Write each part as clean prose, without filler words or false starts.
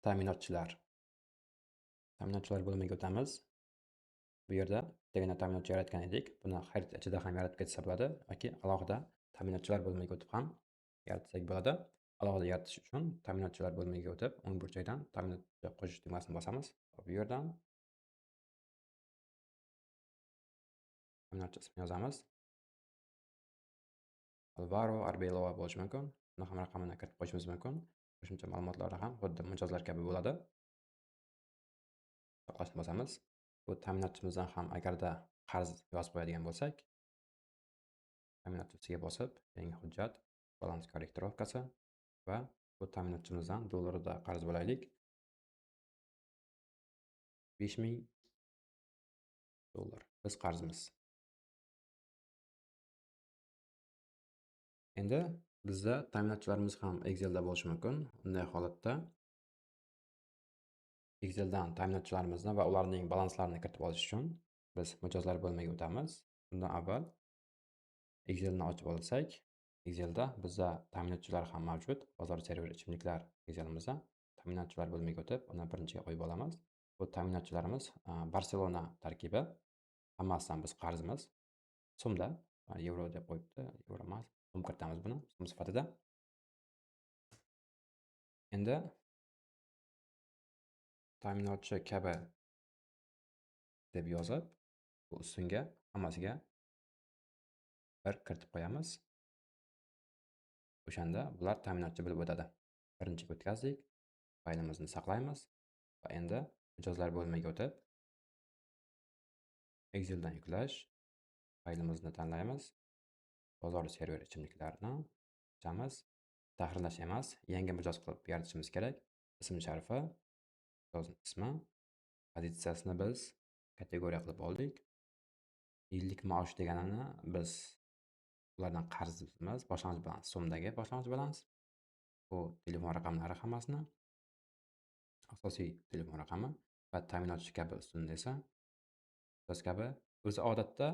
Ta'minotchilar. Ta'minotchilar bo'limiga o'tamiz. Bu yerda bittagina ta'minotchi yaratgan edik. Buni xarita ichida ham yaratib ketsa bo'ladi yoki alohida ta'minotchilar bo'limiga o'tib ham yaratsak bo'ladi. Alohida yaratish uchun ta'minotchilar bo'limiga o'tib, o'ng burchakdan ta'minotchi qo'shish tugmasini bosamiz. Bu yerdan ta'minotchi ismini yozamiz. Alvaro Arbeloa bo'lishi mumkin. Buni ham raqamini kiritib qo'yishimiz mumkin. Qo'shimcha ma'lumotlarni ham xuddi mijozlar kabi bo'ladi. Saqlashni bosamiz. Bu ta'minotchimizdan ham agarda qarz yozib qo'yadigan bo'lsak, ta'minotchisiga bosib, yangi hujjat, balans korrektirovkasi va bu ta'minotchimizdan dollarda qarz bo'laylik. 5000 dollar biz qarzimiz. Endi bizda ta'minotchilarimiz ham Excelda bo'lishi mumkin. Unday holatda Exceldan ta'minotchilarimizni va ularning balanslarini kiritib olish uchun biz mijozlar bo'limiga o'tamiz. Undan avval Excelni ochib olsak, Excelda bizda ta'minotchilar ham mavjud. Bozor server ichimliklar Excelimizda ta'minotchilar bo'limiga o'tib, uni birinchiga qo'yib olamiz. Bu ta'minotchilarimiz Barselona tarkibi. Hammasidan biz qarzimiz. So'mda, yevro deb qo'yibdi, yevro emas, so'm kiritamiz buni, so'm sifatida. Endi ta'minotchi kabi deb yozib, bu ustunga hammasiga bir kiritib qo'yamiz. O'shanda bular ta'minotchi bo'lib o'tadi. Birinchiga o'tkazdik, faylimizni saqlaymiz va endi mijozlar bo'limiga o'tib, Exceldan yuklash faylimizni tanlaymiz. Bozor server ichimliklarini ochamiz. Tahrirlash emas, yangi mijoz qilib yaratishimiz kerak. Ism sharifi, mijozning ismi, pozitsiyasini biz kategoriya qilib oldik. Yillik maosh deganini biz ulardan qarzimiz, boshlang'ich balans, so'mdagi boshlang'ich balans. Bu telefon raqamlari hammasini, asosiy telefon raqami va ta'minotchi kabi ustunda esa mijoz kabi. O'zi odatda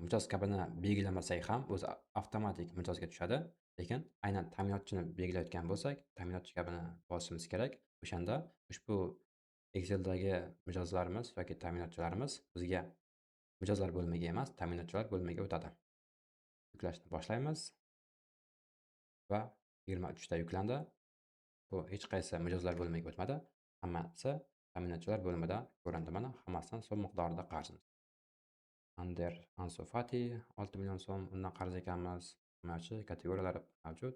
mijoz kabini belgilamasak ham o'zi avtomatik mijozga tushadi. Lekin aynan ta'minotchini belgilayotgan bo'lsak, ta'minotchi kabini bosishimiz kerak. O'shanda ushbu Exceldagi mijozlarimiz yoki ta'minotchilarimiz bizga mijozlar bo'limiga emas, ta'minotchilar bo'limiga o'tadi. Yuklashni boshlaymiz va 23 ta yuklandi. Bu hech qaysi mijozlar bo'limiga o'tmadi. Hammasi ta'minotchilar bo'limida ko'rindi. Mana hammasidan so'm miqdorida qarzimiz. Ander Ansu Fati 6 million so'm undan qarz ekanmiz. Ta'minotchi kategoriyalari mavjud.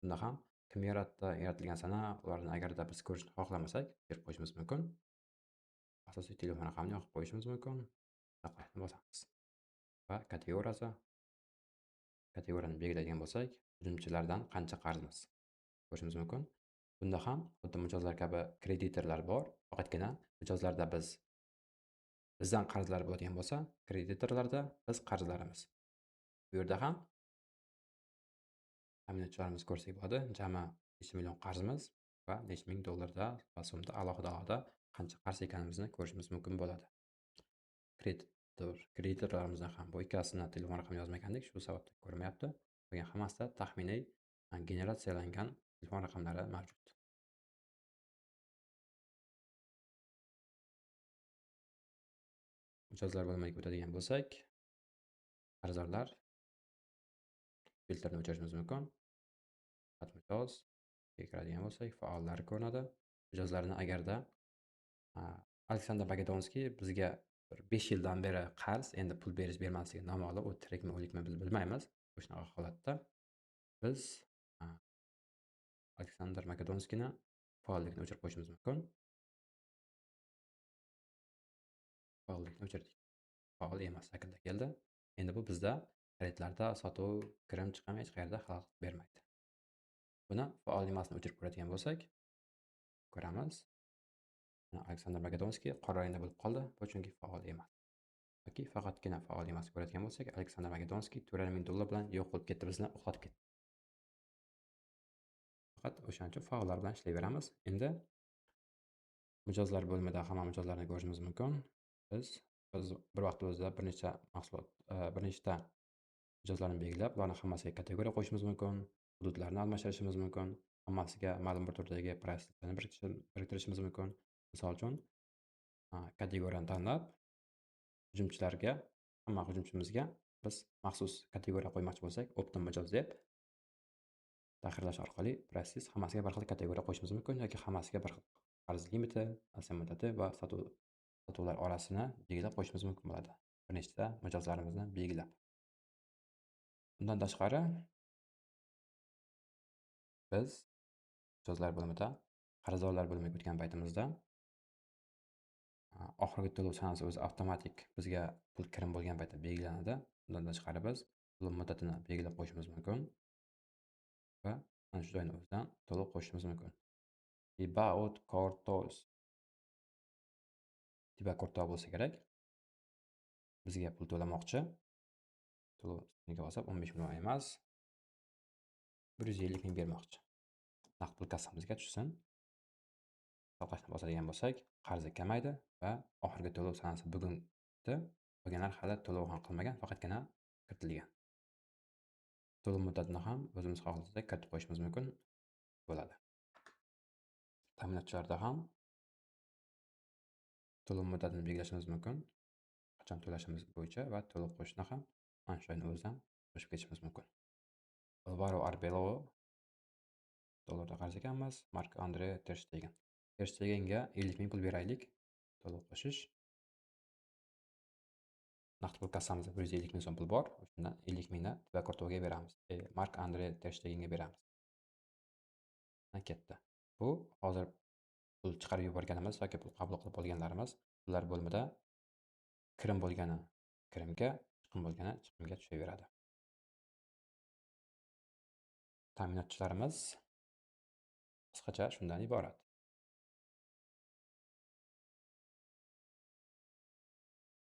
Bunda ham kim yaratdi, yaratilgan sana, ularni agarda biz ko'rishni xohlamasak, berib qo'yishimiz mumkin. Asosiy telefon raqamini yoqib qo'yishimiz mumkin. Saqlashni bosamiz. Va kategoriyasi, kategoriyani belgilaydigan bo'lsak, hujumchilardan qancha qarzimiz ko'rishimiz mumkin. Bunda ham xuddi mijozlar kabi kreditorlar bor. Faqatgina mijozlarda bizdan qarzlar bo'ladigan bo'lsa, kreditorlarda biz qarzlarimiz. Bu yerda ham ta'minotchilarimiz ko'rsak bo'ladi. Jami necha million qarzimiz va necha ming dollarda va so'mda alohida qancha qarz ekanimizni ko'rishimiz mumkin bo'ladi. Kreditorlarimizdan ham bu ikkalasini telefon raqamini yozmagandik, shu sababdan ko'rinmayapti. Qolgan hammasida taxminiy generatsiyalangan telefon raqamlari mavjud. Mijozlar bo'limiga o'tadigan bo'lsak, qarzdorlar filtrni o'chirishimiz mumkin. Faqat mijoz kiradigan bo'lsak, faollari ko'rinadi. Mijozlarni agarda Aleksandr Makedonskiy bizga bir 5 yildan beri qarz, endi pul berish bermasligi noma'lum, u tirikmi o'likmi biz bilmaymiz. Shunaqa holatda biz Aleksandr Makedonskiyni faollikni o'chirib qo'yishimiz mumkin. Faollikni o'chirdik. Faol emas shaklda keldi. Endi bu bizda xaridlarda sotuv, kirim chiqim hech qayerda xalaqit bermaydi. Buni faol emasini o'chirib ko'radigan bo'lsak, ko'ramiz. Aleksandr Makedonskiy qora rangda bo'lib qoldi, bu chunki faol emas. Yoki faqatgina faol emas ko'radigan bo'lsak, Aleksandr Makedonskiy 4,5 ming dollar bilan yo'q bo'lib ketdi, bizni uxlatib ketdi. Faqat o'shaning uchun faollar bilan ishlayveramiz. Endi mijozlar bo'limida hamma mijozlarni ko'rishimiz mumkin. Biz bir vaqtda o'zida bir necha mahsulot, bir nechta mijozlarni belgilab, ularni hammasiga kategoriya qo'yishimiz mumkin, hududlarni almashtirishimiz mumkin. Hammasiga ma'lum bir turdagi price biriktirishimiz mumkin. Misol uchun, kategoriyani tanlab, hujumchilarga, hamma hujumchimizga biz maxsus kategoriya qo'ymoqchi bo'lsak, optim mijoz deb tahrirlash orqali price hammasiga bir xil kategoriya qo'yishimiz mumkin yoki hammasiga bir xil qarz limiti, asl muddati va sotuvlar orasini belgilab qo'yishimiz mumkin bo'ladi. Bir nechta mijozlarimizni belgilab. Bundan tashqari biz mijozlar bo'limida qarzdorlar bo'limiga o'tgan paytimizda oxirgi to'lov sanasi o'zi avtomatik bizga pul kirim bo'lgan paytda belgilanadi. Bundan tashqari biz to'lov muddatini belgilab qo'yishimiz mumkin va mana shu joyni o'zidan to'lov qo'yishimiz mumkin. About Courtois. Tiba Courtois bo'lsa kerak. Bizga pul to'lamoqchi. To'lov ustuniga bosib 15 million emas, 150 ming bermoqchi. Naqd pul kassamizga tushsin. Hisoblashni bosadigan bo'lsak, qarzi kamaydi va oxirgi to'lov sanasi bugun o'tdi. Qolganlar hali to'lov ham qilmagan, faqatgina kiritilgan. To'lov muddatini ham o'zimiz xohlasak kiritib qo'yishimiz mumkin bo'ladi. Ta'minotchilarda ham to'lov muddatini belgilashimiz mumkin. Qachon to'lashimiz bo'yicha va to'lov qo'shishni ham mana shu joyni o'zidan qo'shib ketishimiz mumkin. Alvaro Arbeloa dollarda qarz ekanmiz. Mark Andre ter Stegen. Ter Stegenga 50 ming pul beraylik. To'lov qo'shish. Naqd pul kassamizda 150 ming so'm pul bor. Shundan 50 mingni Tiba Courtoisga beramiz. Mark Andre ter Stegenga beramiz. Mana ketdi. Bu hozir pul chiqarib yuborganimiz yoki pul qabul qilib olganlarimiz ular bo'limida kirim bo'lgani kirimga, chiqim bo'lgani chiqimga tushaveradi. Ta'minotchilarimiz qisqacha shundan iborat.